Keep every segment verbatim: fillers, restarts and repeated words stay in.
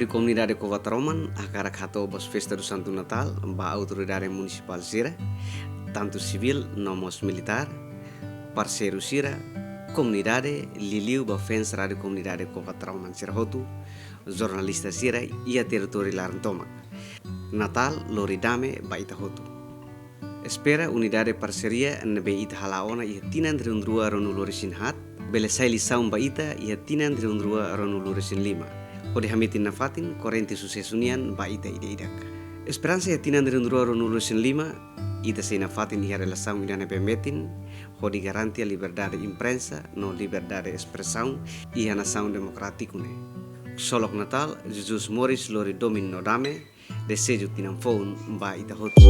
Komunidade Cova Taroman hakarak hato'o Boas Festas do Santo Natal ba autoridade munisipál sira, tantu sivíl no mós militár, parseiru sira, komunidade, liuliu ba fans Rádio Komunidade Cova Taroman sira hotu, jornalista sira iha territóriu laran tomak. Natál lori dame ba ita hotu. Espera unidade parseria ne'ebé ita hala'o ona iha tinan rihun rua ruanulu resin haat, bele sai lisaun ba ita iha tinan rihun rua ruanulu resin lima, hodi hametin nafatin korrente susesu nian ba ita ida-idak. Esperansa iha tinan rihun rua ruanulu resin lima, ita sei nafatin iha relasaun ida ne'ebé metin, hodi garantia liberdade imprensa no liberdade espresaun iha nasaun demokrátiku ne'e. Ksolok Natál, Jesus moris lori domin no dame, dezeju tinan foun ba ita hotu.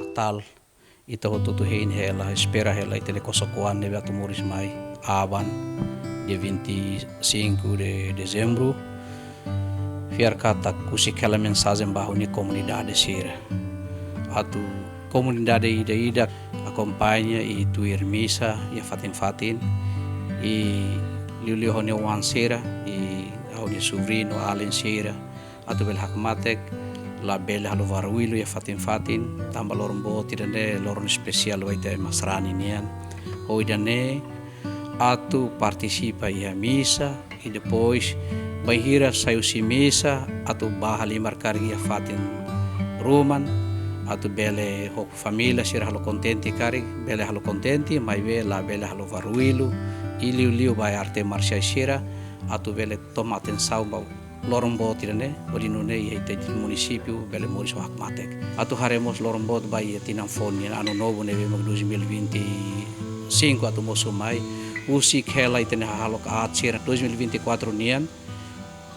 Natál, ita hotu-hotu hein hela, espera hela ita-nia kosok-oan ne'ebé atu moris mai aban, dia vinte e cinco de dezembro. Fiar katak husik hela mensajen ba ha'u-nia komunidade sira. Atu komunidade ida-idak akompaña i tuir misa iha fatin-fatin, i liuliu ha'u-nia oan sira, i ha'u-nia sobriñu, alin sira, atu bele hakmatek, labele halo barullu iha fatin-fatin, tanba loron boot ida-ne'e loron espesiál ba ita ema sarani nian. Ho ida-ne'e atu partisipa iha misa, i depois bainhira sai husi misa atu bá halimar karik iha fatin ruma, atu bele ho família sira halo kontente karik, bele halo kontente, maibé labele halo barullu, i liuliu ba arte marsiais sira, atu bele toma atensaun ba loron boot ida-ne'e, hodi nune'e iha ita-nia munisípiu bele moris ho hakmatek. Atu haree mós loron boot ba iha tinan foun nian, ano novo ne'ebé mak dois mil e vinte e cinco atu mosu mai, husik hela ita-nia hahalok aat sira dois mil e vinte e quatro nian,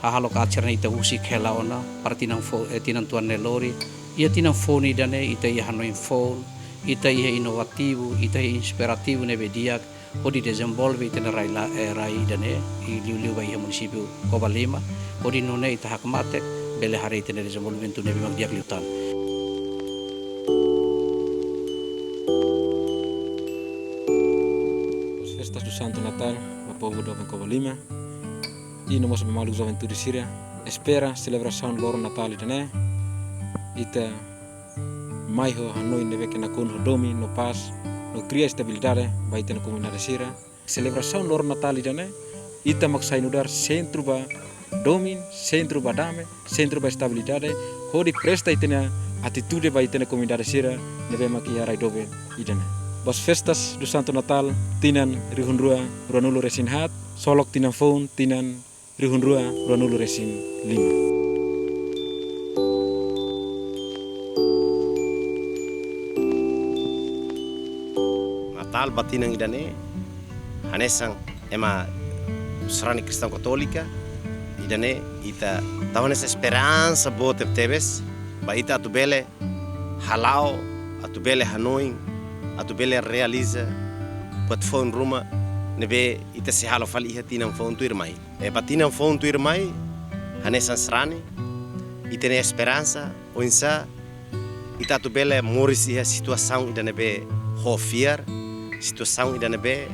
hahalok aat sira ne'e ita husik hela ona para tinan fo-, eh, tinan tuan ne'e lori. Iha tinan foun ida-ne'e ita iha hanoin foun, ita iha inovativu, ita iha inspirativu ne'ebé di'ak, hodi dezenvolve ita-nia rai la-, eh, rai ida-ne'e, i liuliu ba iha munisípiu Covalima, hodi nune'e ita hakmatek bele haree ita-nia dezenvolvimentu ne'ebé mak di'ak liután. Boas Festas do Santo Natal ba povu doben Covalima, i no mós ba maluk juventude sira. Espera selebrasaun loron Natál ida-ne'e ita mai ho hanoin ne'ebé ke nakonu ho domin no pás, no kria estabilidade ba ita-nia komunidade sira. Selebrasaun loron Natál ida-ne'e, ita mak sai nu'udar sentru ba domin, sentru ba dame, sentru ba estabilidade, hodi presta ita-nia atitude ba ita-nia komunidade sira ne'ebé mak iha rai doben ida-ne'e. Boas Festas do Santo Natal, tinan rihun rua ruanulu resin haat, ksolok tinan foun, tinan rihun rua ruanulu resin lima. Natál ba tinan ida-ne'e, hanesan ema sarani kristaun katólika, ida-ne'e ita tau hanesan esperansa boot tebetebes ba ita atu bele hala'o, atu bele hanoin, atu bele realiza buat foun ruma ne'ebé ita sei halo fali iha tinan foun tuirmai. Eh, ba tinan foun tuirmai, hanesan sarani, ita-nia esperansa oinsá ita atu bele moris iha situasaun ida ne'ebé ho fiar, situasaun ida ne'ebé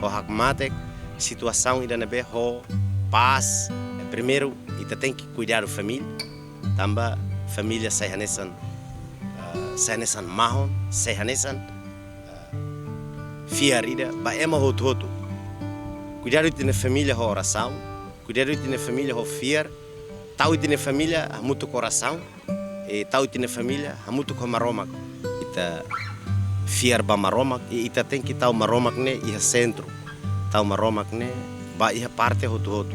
ho hakmatek, situasaun ida ne'ebé ho pás. Eh, primeiru, ita tenke kuidadu família, tanba família sai hanesan, ah, sai hanesan mahon, sai hanesan, ah, fiar ida ba ema hotu-hotu. Kuidadu ita-nia família ho orasaun, kuidadu ita-nia família ho fiar, tau ita-nia família hamutuk ho orasaun, i tau ita-nia família hamutuk ho Maromak. Ita fiar ba Maromak, i ita tenke tau Maromak ne'e iha sentru. Tau Maromak ne'e ba iha parte hotu-hotu.